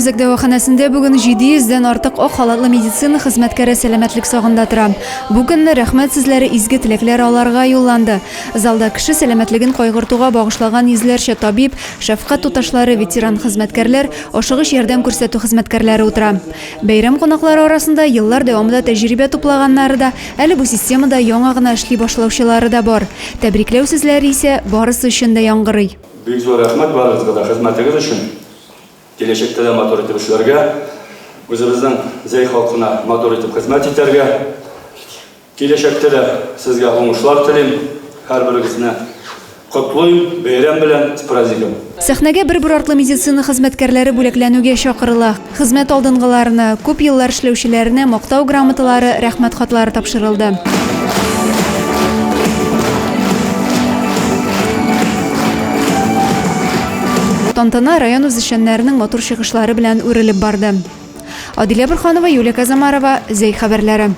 үзәк дәваханәсендә бүген 700 дән артык ак халатлы медицина хезмәткәре сәламәтлек сагында тора. Бу көнне рәхмәт сүзләре, изге теләкләр аларга юлланды. Залда кеше сәламәтлеген кайгыртуга багышлаган йөзләрчә табиб, шәфкать туташлары, ветеран хезмәткәрләр, ашыгыч ярдәм күрсәтү хезмәткәрләре утыра. Бәйрәм кунаклары арасында еллар дәвамында тәҗрибә туплаганнары да, әле бу системада яңа гына эшли башлаучылары да бар. Тәбрикләү сүзләре исә барысы өчен дә яңгырый. Бик зур рәхмәт барыгызга да хезмәтегез өчен. Киләчәктә дә матур итеп эшләргә, үзебезнең Зәй халкына матур итеп хезмәт итәргә. Киләчәктә дә сезгә уңышлар телим. Һәрберегезне котлыйм, бәйрәм белән, с праздником! Сәхнәгә бер-бер артлы медицина хезмәткәрләре бүләкләнүгә чакырыла. Хезмәт алдынгыларына, күп еллар эшләүчеләренә Мактау грамоталары, Рәхмәт хатлары тапшырылды. Тантана район үзешчәннәренең матур чыгышлары белән үрелеп барды. Адилә Борханова, Юлия Казамарова, Зәй хәбәрләре.